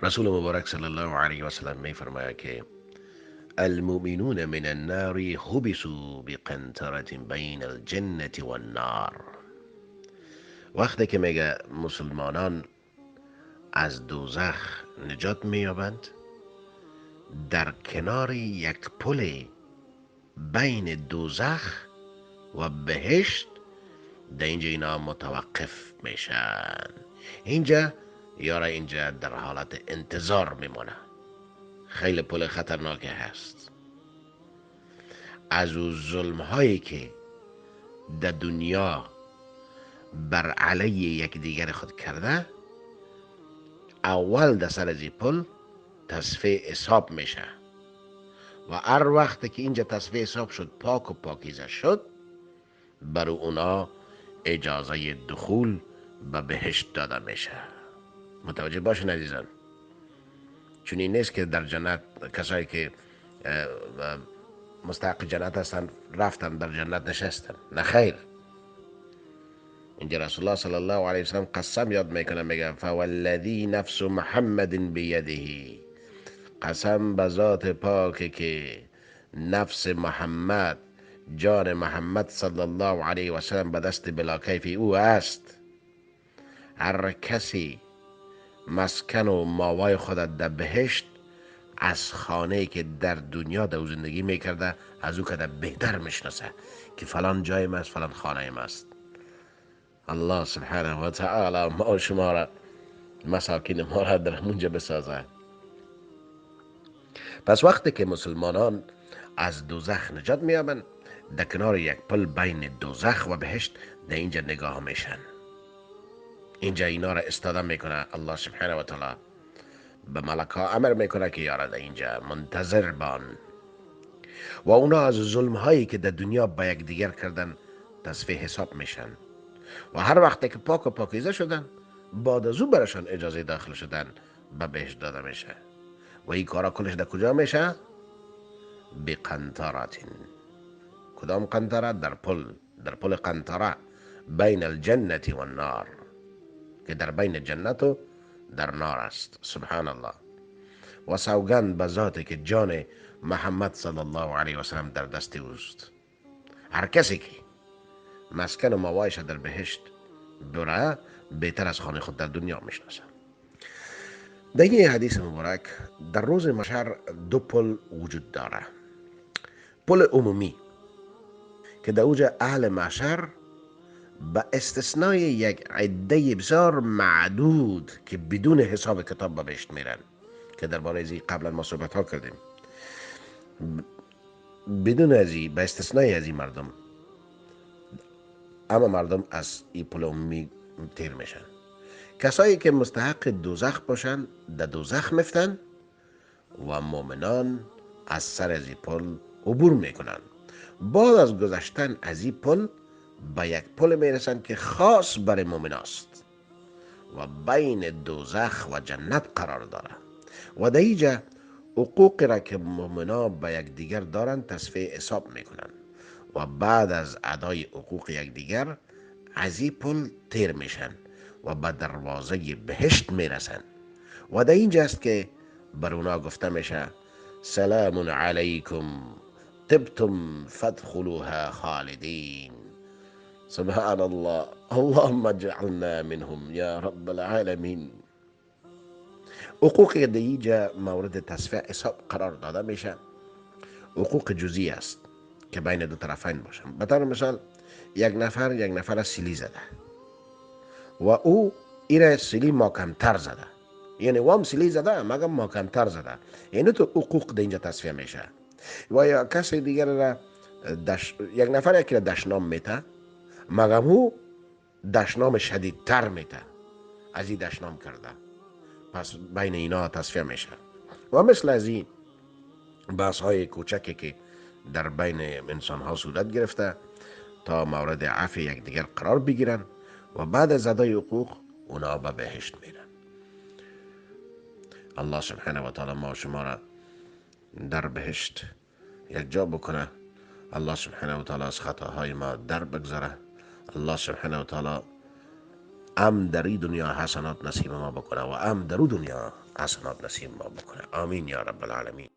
رسول مبارک صلی الله علیه و سلم می فرماید که المؤمنون من النار حبسوا بقنطرة بین الجنة والنار. وقتی که میگه مسلمانان از دوزخ نجات مییابند، در کنار یک پل بین دوزخ و بهشت در اینجا اینا متوقف میشن. اینجا یارا اینجا در حالت انتظار میمونه. خیلی پل خطرناک هست. از او ظلم هایی که در دنیا بر علیه یکدیگر خود کرده، اول در سر از این پل تصفیه حساب میشه و هر وقت که اینجا تصفیه حساب شد، پاک و پاکیزه شد، بر اونا اجازه دخول به بهشت داده میشه. متوجه باشین عزیزان، چون این نیست که در جنت کسایی که مستحق جنت هستن رفتن در جنت نشستن، نه خیر. اینجا رسول الله صلی الله علیه وسلم قسم یاد میکنه، میگه فوالذی نفس محمد بیده، قسم به ذات پاک که نفس محمد، جان محمد صلی الله علیه وسلم به دست بلا کیف او است. هر کسی مسکن و ماوای خود در بهشت از خانه که در دنیا در زندگی میکرده از او که بهتر میشناسه که فلان جای ما است، فلان خانه ما است. الله سبحانه و تعالی ما و شما را، مساکین ما را در همونجا بسازه. پس وقتی که مسلمانان از دوزخ نجات میابند، در کنار یک پل بین دوزخ و بهشت در اینجا نگاه میشن. اینجا اینا را استاده میکنه الله سبحانه و تعالی، به ملک ها امر میکنه که یارا در اینجا منتظر بان و اونا از ظلم هایی که در دنیا با یکدیگر کردن تصفیه حساب میشن و هر وقت که پاک و پاکیزه شدن، بعد از او برشان اجازه داخل شدن به بهشت داده میشه. و این کارا کلش در کجا میشه؟ بقنطرة. کدام قنطره؟ در پل، در پل قنطره بین الجنة و النار، که در بین جنت و در نار است. سبحان الله. و سوگند به ذاتی که جان محمد صلی الله علیه و سلم در دست اوست، هر کسی که مسکن و ماوایش در بهشت بره بهتر از خانه خود در دنیا میشناسه. در این حدیث مبارک در روز محشر دو پل وجود داره. پل عمومی که در اوج اهل محشر به استثنای یک عده بسیار معدود که بدون حساب کتاب به بهشت میرن، که درباره ازی قبلا ما صحبت ها کردیم، بدون ازی، به استثنای ازی مردم، اما مردم از این پل عمومی تیر میشن. کسایی که مستحق دوزخ باشن در دوزخ مفتن و مؤمنان از سر از این پل عبور میکنن. بعد از گذشتن از این پل به یک پل میرسن که خاص برای مؤمن است و بین دوزخ و جنت قرار داره و در اینجا حقوقی را که مؤمنا به یکدیگر دارن تصفیه حساب میکنن و بعد از ادای حقوق یکدیگر از این پل تیر میشن و به دروازه بهشت میرسن. و در اینجا است که بر اونا گفته میشه سلام علیکم طبتم فادخلوها خالدین. سبحان الله، اللهم اجعلنا منهم یا رب العالمین. حقوق در اینجا مورد تصفیه حساب قرار داده میشه حقوق جزئی است که بین دو طرفین باشن. به طور مثال یک نفر سیلی زده و او ایره سیلی ماکمتر زده، یعنی وام سیلی زده مگم ماکمتر زده، یعنی تو حقوق در اینجا تصفیه میشه. و یا کسی دیگر را یک نفر یکی را دشنام میته مگم او دشنام شدیدتر میته از این دشنام کرده، پس بین اینا تصفیه میشه. و مثل از این بحث های کوچکی که در بین انسان ها صورت گرفته تا مورد عفو یکدیگر قرار بگیرن و بعد از ادای حقوق اونا به بهشت میرن. الله سبحانه و تعالی ما شما را در بهشت یک جا بکنه. الله سبحانه و تعالی از خطاهای ما در بگذره. الله سبحانه و تعالی ام در این دنیا حسنات نصیب ما بکنه و ام در دنیا حسنات نصیب ما بکنه. آمین یا رب العالمین.